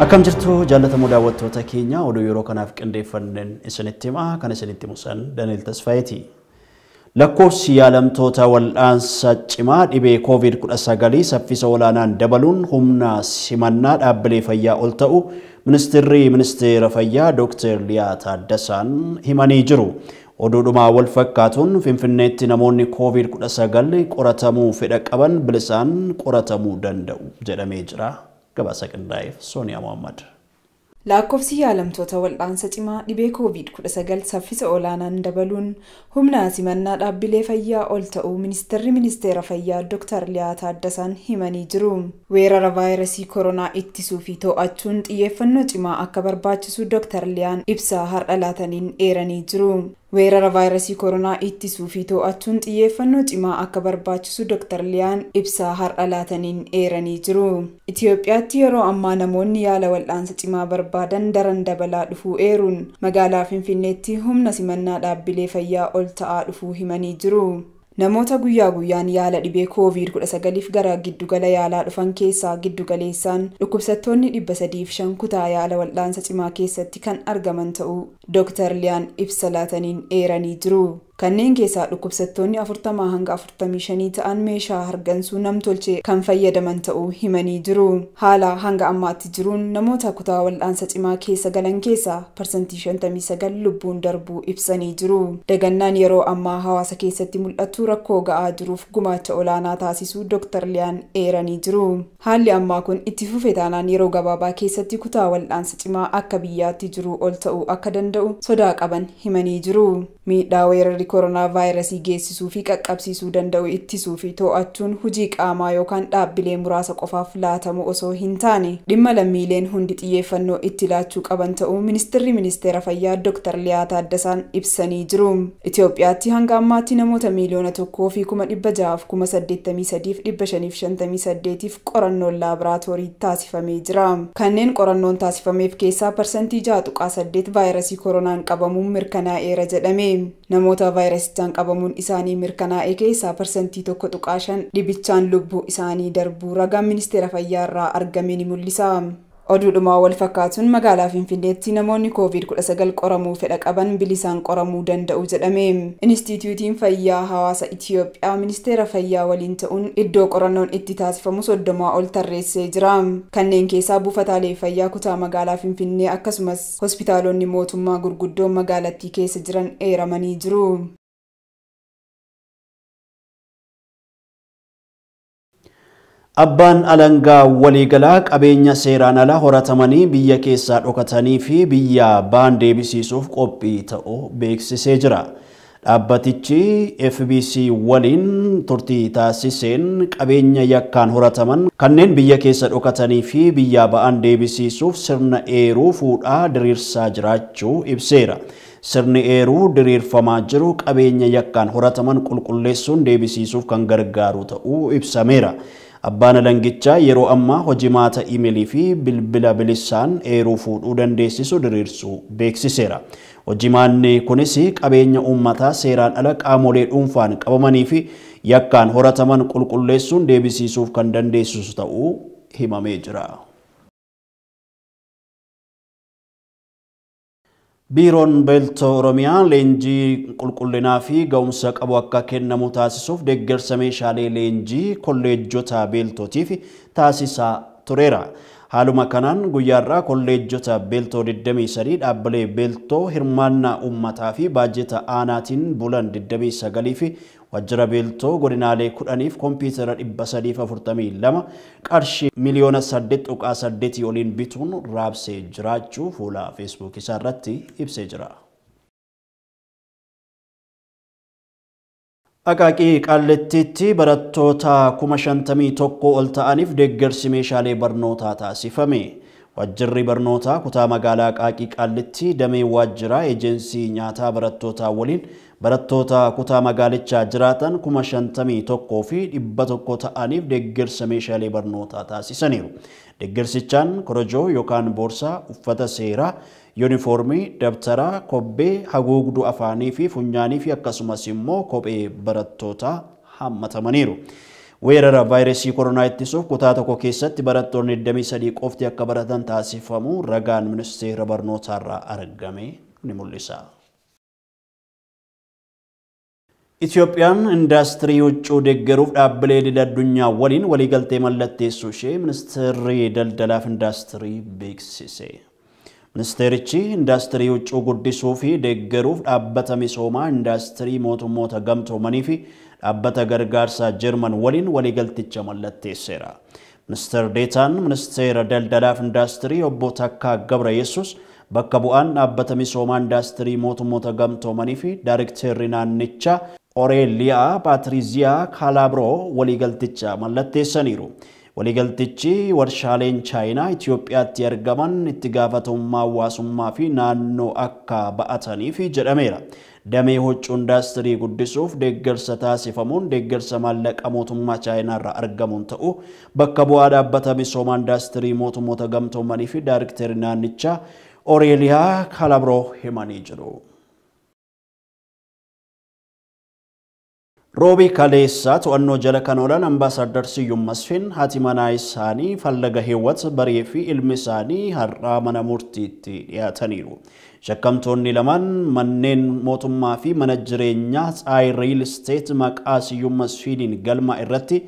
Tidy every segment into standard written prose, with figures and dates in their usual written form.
Akkam jirtu jaallatamoo daawwattoota keenya oduu yeroo kanaaf qindeeffanneen isinitti himaa kan isinitti himu Daniel Tasfaayeeti. Lakkoofsi yaalamtoota wal'aansa cimaa dhibee COVID-19 saffisa olaanaan dabaluun humna simannaa dhaabbilee fayyaa ol ta'u ministeerri ministeera fayyaa Dr. Liyaa Taaddasaan himanii jiru. Oduudhumaa wal fakkaatuun Finfinneetti namoonni COVID-19 qoratamuu fedha qaban bilisaan qoratamuu danda'u jedhamee jira. Gabaasa qindaa'eef Sooniyaa Mohammad. Lakkoofsi yaalamtoota wal'aansa cimaa dhibee COVID-19 saffisa olaanaan dabaluun humna simannaa dhaabbilee fayyaa ol ta'uu ministeerri ministeera fayyaa Dr. Liyaa Taaddasaan himanii jiru. Weerara vaayirasii koronaa ittisuu fi to'achuun xiyyeeffannoo cimaa akka barbaachisu Dr. Liyaan ibsa har'a laataniin eeranii jiru. Weerara vaayirasii koronaa ittisuu fi to'achuun xiyyeeffannoo cimaa akka barbaachisu Dr. Liyaan ibsa har'a laataniin eeranii jiru. Itoophiyaatti yeroo ammaa namoonni yaala wal'aansa cimaa barbaadan daran dabalaa dhufuu eeruun magaalaa Finfinneetti humna simannaa dhaabbilee fayyaa ol ta'aa dhufuu himanii jiru. Namoota guyyaa guyyaan yaala dhibee COVID-19 gara giddugala yaalaa dhufan keessaa giddugaleessaan dhukkubsattoonni 305 kutaa yaala wal'aansa cimaa keessatti kan argaman ta'uu Dr. Liyaan ibsa laataniin eeranii jiru. Kanneen keessaa dhukkubsattoonni 40 hanga 45 ta'an meeshaa hargansuu namtolchee kan fayyadaman ta'uu himanii jiru. Haala hanga ammaatti jiruun namoota kutaa wal'aansa cimaa keessa galan keessaa 59% lubbuun darbuu ibsanii jiru. Dagannaan yeroo ammaa hawaasa keessatti mul'atu rakkoo ga'aa jiruuf gumaacha olaanaa taasisuu Dr. Liyaan eeranii jiru. Haalli ammaa kun itti fufe taanaan yeroo gabaabaa keessatti kutaa wal'aansa cimaa akka biyyaatti jiru ol ta'uu akka danda'u sodaa qaban himanii jiru. Miidhaa weerarri koronaa vaayirasii geessisuu fi qaqqabsiisuu danda'u ittisuu fi to'achuun hojii qaamaa yookaan dhaabbilee muraasa qofaaf laatamu osoo hin taane dhimma lammiileen hundi xiyyeeffannoo itti laachuu qaban ta'uu ministeerri ministeera fayyaa Dr. Liyaa Taaddasaan ibsanii jiru. Itoophiyaatti hanga ammaatti namoota 1,683,558 qorannoon laaboraatoorii taasifamee jira. Kanneen qorannoon taasifameef keessaa 6.8% vaayirasii koronaan qabamuun mirkanaa'eera jedhame. Namoota vaayirasichaan qabamuun isaanii mirkanaa'e keessaa 1.5% dhibichaan lubbuu isaanii darbuu ragaan ministeera fayyaa irraa argame ni mul'isa. Oduudhumaa wal fakkaatuun magaalaa Finfinneetti namoonni COVID-19 qoramuu fedha qaban bilisaan qoramuu danda'u jedhame. Inistituutiin Fayyaa Hawaasa Itoophiyaa ministeera fayyaa waliin ta'uun iddoo qorannoon itti taasifamu 30 ol tarreessee jira. Kanneen keessaa buufataalee fayyaa kutaa magaalaa Finfinnee akkasumas hospitaalonni mootummaa gurguddoon magaalattii keessa jiran eeramanii jiru. Abbaan alangaa waliigalaa qabeenya seeraan alaa horatamanii biyya keessaa dhokatanii fi biyya ba'an deebisiisuuf qophii ta'uu beeksisee jira. Dhaabbatichi FBC waliin turtii taasiseen qabeenya yakkaan horataman kanneen biyya keessa dhokatanii fi biyya ba'an deebisiisuuf sirna eeruu fuudhaa diriirsaa jiraachuu ibseera. Sirni eeruu diriirfamaa jiru qabeenya yakkaan horataman qulqulleessuun deebisiisuuf kan gargaaru ta'uu ibsameera. Abbaan alangichaa yeroo ammaa hojimaata imeelii fi bilbila bilisaan eeruu fuudhuu dandeessisu diriirsuu beeksiseera. Hojimaanni kunis qabeenya uummataa seeraan ala qaamolee dhuunfaan qabamanii fi yakkaan horataman qulqulleessuun deebisiisuuf kan dandeessisu ta'uu himamee jira. Biiroon Beeltoo Oromiyaa leenjii qulqullinaa fi ga'umsa qabu akka kennamu taasisuuf deeggarsa meeshaalee leenjii kolleejjota beeltootiif taasisaa tureera. Haaluma kanaan guyyaarraa kolleejjota beeltoo 23 dhaabbilee beeltoo hirmaannaa uummataa fi baajeta aanaatiin bulan 29 fi waajjira beeltoo godinaalee 10f kompiitara 342 qarshii miliyoona 8.8 oliin bituun raabsee jiraachuu fuula feesbuuk isaa irratti ibsee jira. Aqaaqii Qaallittiitti barattoota 51,000 ol ta'aniif deeggarsi meeshaalee barnootaa taasifame. Waajjirri barnootaa kutaa magaalaa Aqaaqii Qaallitti damee waajjiraa eejensii nyaataa barattootaa waliin barattoota kutaa magaalichaa jiraatan 51,100 ta'aniif deeggarsa meeshaalee barnootaa taasisaniiru. Deeggarsichaan korojoo yookaan boorsaa, uffata seeraa, yuunifoormii, dabtaraa, kobbee, haguugduu afaanii fi funyaanii fi akkasumas immoo kophee barattootaa hammatamaniiru. Weerara vaayirasii koronaa ittisuuf kutaa tokko keessatti barattoonni 23 qofti akka baratan taasifamu ragaan ministeera barnootaarraa argame ni mul'isa. Itoophiyaan indaastirii huccuu deeggaruuf dhaabbilee idil addunyaa waliin waliigaltee mallatteessuu ishee ministeerri daldalaaf indaastirii beeksise. Ministeerichi indaastirii huccuu guddisuu fi deeggaruuf dhaabbata misoomaa indaastirii mootummoota gamtoomanii fi dhaabbata gargaarsaa Jarman waliin waliigalticha mallatteesseera. Ministeer Deetaan ministeera daldalaaf indaastirii obbo Takkaa Gabrayesuus bakka bu'aan dhaabbata misoomaa indaastirii mootummoota gamtoomanii fi daarikteerri naannichaa Oreeliyaa Paatiriziyaa Kaalabroo waliigalticha mallatteessaniiru. Waliigaltichi warshaaleen Chaayinaa Itoophiyaatti argaman itti gaafatamummaa hawaasummaa fi naannoo akka ba'ataniif jedhameera. Damee huccuu indaastirii guddisuuf deeggarsa taasifamuun deeggarsa maallaqa mootummaa Chaayinaa irraa argamuun ta'u bakka bu'aa dhaabbata misoomaa indaastirii mootummoota gamtoomanii fi daarikteerri naannichaa Oreeliyaa Kaalabroo himanii jiru. Roobii kaleessaa to'annoo jala kan oolan Ambaasaadar Siyyum Masfin haati manaa isaanii Fallaga Heewwat Baree fi ilmi isaanii har'aa mana murtiitti dhiyaataniiru. Shakkamtoonni lamaan manneen mootummaa fi mana jireenyaa Tsaayii Riil Isteet maqaa Siyyum Masfiniin galma irratti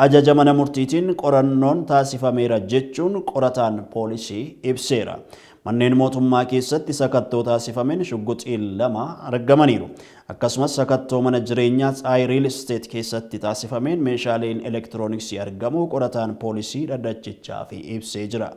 ajaja mana murtiitiin qorannoon taasifameera jechuun qorataan poolisii ibseera. Manneen mootummaa keessatti sakattoo taasifameen shugguxiin 2 argamaniiru. Akkasumas sakattoo mana jireenyaa Tsaayii Riil Isteet keessatti taasifameen meeshaaleen elektirooniksii argamu qorataan poolisii dhaddachichaaf ibsee jira.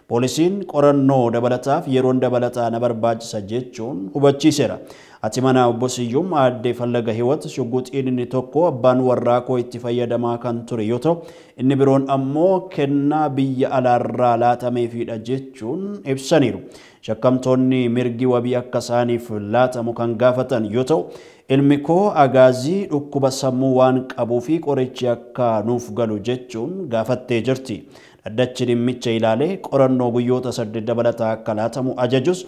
Poolisiin qorannoo dabalataaf yeroon dabalataa na barbaachisa jechuun hubachiiseera. Haati manaa obbo Siyyum aadde Fallaga Hiwat shugguxiin inni tokko abbaan warraa koo itti fayyadamaa kan ture yoo ta'u inni biroon ammoo kennaa biyya alaarraa laatameefidha jechuun ibsaniiru. Shakkamtoonni mirgi wabii akka isaaniif laatamu kan gaafatan yoo ta'u ilmi koo agaazii dhukkuba sammuu waan qabuu fi qorichi akka nuuf galu jechuun gaafattee jirti. Dhaddachi dhimmicha ilaalee qorannoo guyyoota 8 dabalataa akka laatamu ajajus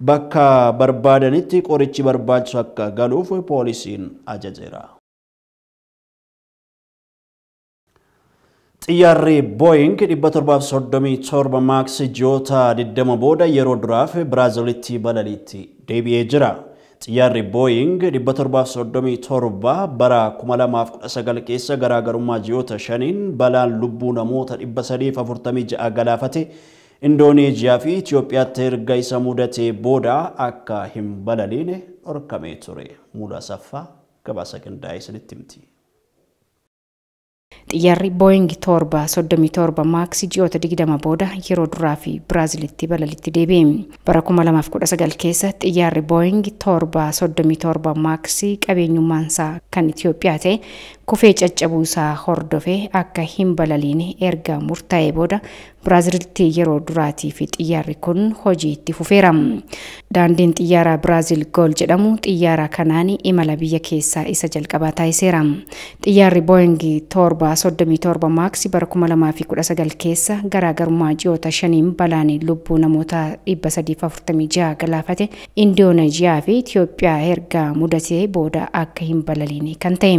bakka barbaadanitti qorichi barbaachisu akka galuuf poolisiin ajajeera. Xiyyaarri Boeing 737 Max ji'oota 20 booda yeroo duraaf Biraazilitti balaliitti deebi'ee jira. Xiyyaarri Boeing 737 bara 2019 keessa garaagarummaa ji'oota 5 balaan lubbuu namoota 346 galaafate Indooneeziyaa fi Itoophiyaatti erga isa mudatee booda akka hin balaliine dhorkamee ture. Muudaa Saffaa gabaasa qindaa'ee isinitti himti. Xiyyaarri Boeing 737 Max ji'oota 20 booda yeroo duraa fi Biraazilitti balalitti deebi'e. Bara 2019 keessa xiyyaarri Boeing 737 Max qabeenyummaan isaa kan Itoophiyaa ta'e kufee caccabuu isaa hordofee akka hin balaliine erga murtaa'ee booda Biraazilitti yeroo duraatii fi xiyyaarri kun hojii itti fufeera. Daandiin xiyyaara Biraazil Gool jedhamu xiyyaara kanaan imala biyya keessaa isa jalqabaa taasiseera. Xiyyaarri Boeing 737 Max bara 2019 keessa garaagarummaa ji'oota 5 balaan lubbuu namoota 346 galaafate Indooneeziyaa fi Itoophiyaa erga mudatee booda akka hin balaliine kan ta'e.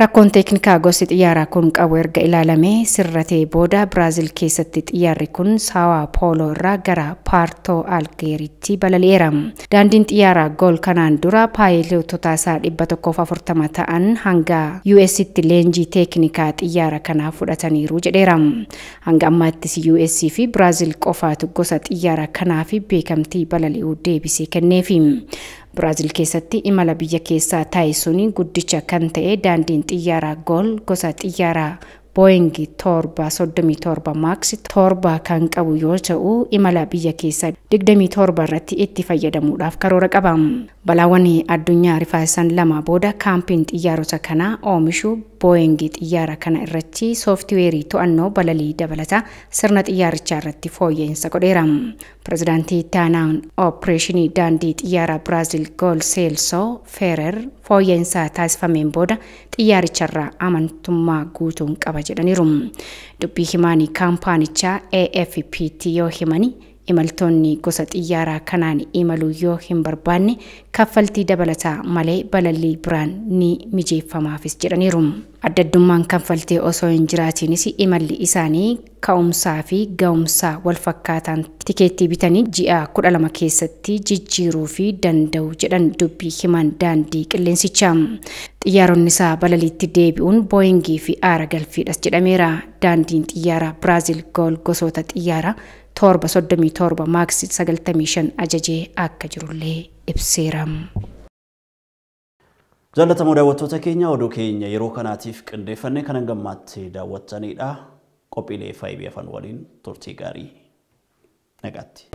Rakkoon teeknikaa gosti xiyyaaraa kun qabu erga ilaalamee sirratee booda Biraazil keessatti xiyyaarri kun Saawaa Pooloo irraa gara Paartoo Algeeritti balali'eera. Daandiin xiyyaaraa Gool kanaan dura paayilootota isaa 140 ta'an hanga US'tti leenjii teeknikaa xiyyaara kanaa fudhataniiru jedheera. Hanga ammaattis US fi Biraazil qofaatu gosa xiyyaara kanaaf beekamtii balali'uu deebisee kenneefi. Biraazil keessatti imala biyya keessaa taasisuun guddicha kan ta'e daandiin xiyyaaraa Gool gosa xiyyaaraa Boeing 737 Max 7 kan qabu yoo ta'u imala biyya keessaa 27 irratti itti fayyadamuudhaaf karoora qaba. Balaawwan addunyaa rifaasan 2 booda kaampiin xiyyaarota kanaa oomishu Boeing xiyyaara kana irratti sooftiweerii to'annoo balalii dabalataa sirna xiyyaarichaa irratti fooyya'insa godheera. Pireezidaantii itti aanaan oopereeshinii daandii xiyyaaraa Biraazil Gool Seelsoo Feerer fooyya'insa taasifameen booda xiyyaaricharraa amantummaa guutuun qaba jedhaniiru. Dubbii himaanii kaampaanichaa AFPT yoo himani imaltoonni gosa xiyyaaraa kanaan imaluu yoo hin barbaanne kaffaltii dabalataa malee balalii biraan ni mijeeffamaafis jedhaniiru. Adda addummaan kanfaltee osoo hin jiraatiinis imalli isaanii ka'umsaa fi ga'umsaa wal fakkaataan tikeettii bitanii ji'a 12 keessatti jijjiiruu fi danda'u jedhan dubbii himan daandii qilleensichaa. Xiyyaaronni isaa balaliitti deebi'uun booyingii fi aara galfiidhas jedhameera. Daandiin xiyyaara Biraazil Gool gosoota xiyyaara 737 maaks 95 ajajee akka jirullee ibseera. Jaallatamoo daawwattoota keenya, oduu keenya yeroo kanaatiif qindeeffannee kan hangammaatti daawwattanidha. Qophiilee FIB afaan waliin turtii gaarii, nagaatti.